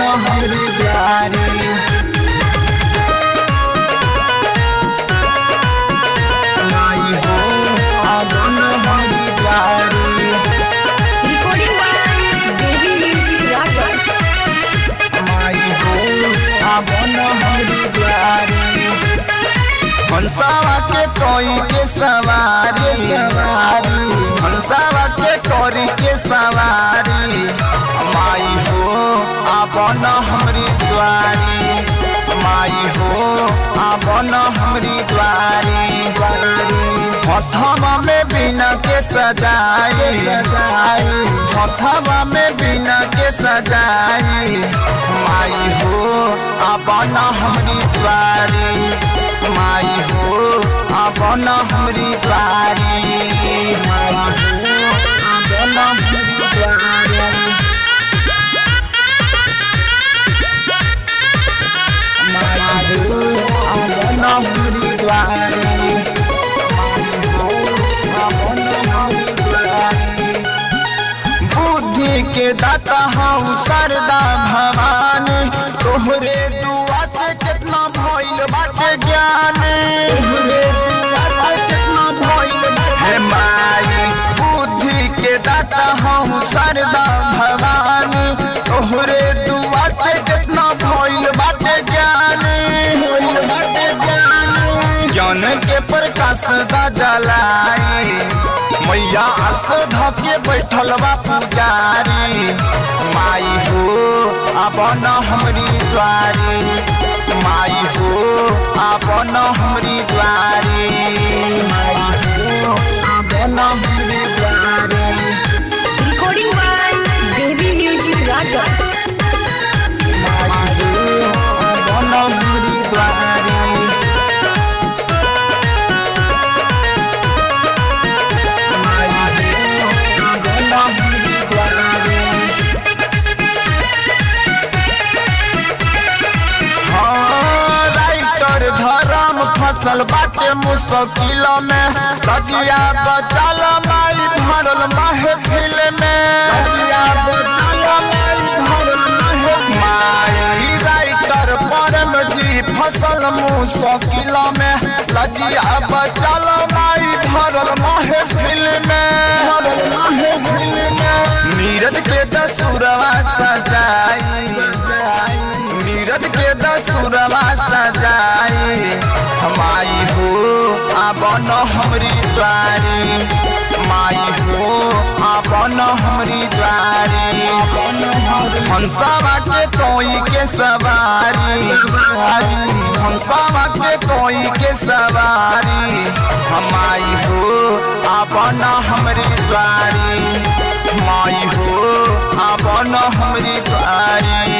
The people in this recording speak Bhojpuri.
आवन हमरी द्वारी। माई हो आवन हमरी द्वारी। Recording by Devi Music Raja. माई हो आवन हमरी द्वारी। हंसावा के कोई के सवारी सवारी, हंसावा के कोरी के सवारी। माई हो आवन हमरी द्वारी। माई हो आवन हमरी द्वारी द्वारी। हथवा में बिना के सजाई सजाई, हथवा में बिना के सजाई। माई हो आवन हमरी द्वारी। माई हो आवन हमरी द्वारी। माई हो आवन हमरी द्वारी। माई हो आवन हमरी द्वारी। माई हो आवन हमरी द्वारी। बुद्धि के दाता हूँ शारदा भवानी, तोहरे दुआ से कितना भइल बाटे ज्ञान। तोहरे दुआ से कितना भइल बाटे। हे माई, बुद्धि के दाता हूँ शारदा भवानी, तोहरे दुआ से कितना भइल बाटे ज्ञान। भइल बाटे ज्ञान। ज्ञान के प्रकाश दा जलाई, मैया आस धके बैठल बा पुजारी। माई हो आवन हमरी द्वारी। माई हो आवन हमरी द्वारी। माई हो आवन हमरी द्वारी। Recording by Devi Music Raja. माई हो आवन हमरी द्वारी। माई हो आवन हमरी द्वारी। हाँ, राइटर धर्म फसल बाटे मुश्किल में, रजिया बचाल माई भरल महफिल में। रजिया बचाल माई भरल महफिल। माई राइटर परम जी फसल मुश्किल में, रजिया बचाल माई भरल महफिल में। भरल महफिल में। नीरज के दसुरवा सजाई, नीरज के दसुरवा सजाई। माई हो आवन हमरी द्वारी। माई हो आवन हमरी द्वारी। हंसावा के कोई के सवारी, हंसावा के कोई के सवारी। माई हो आवन हमरी द्वारी। माई हो आवन हमरी द्वारी।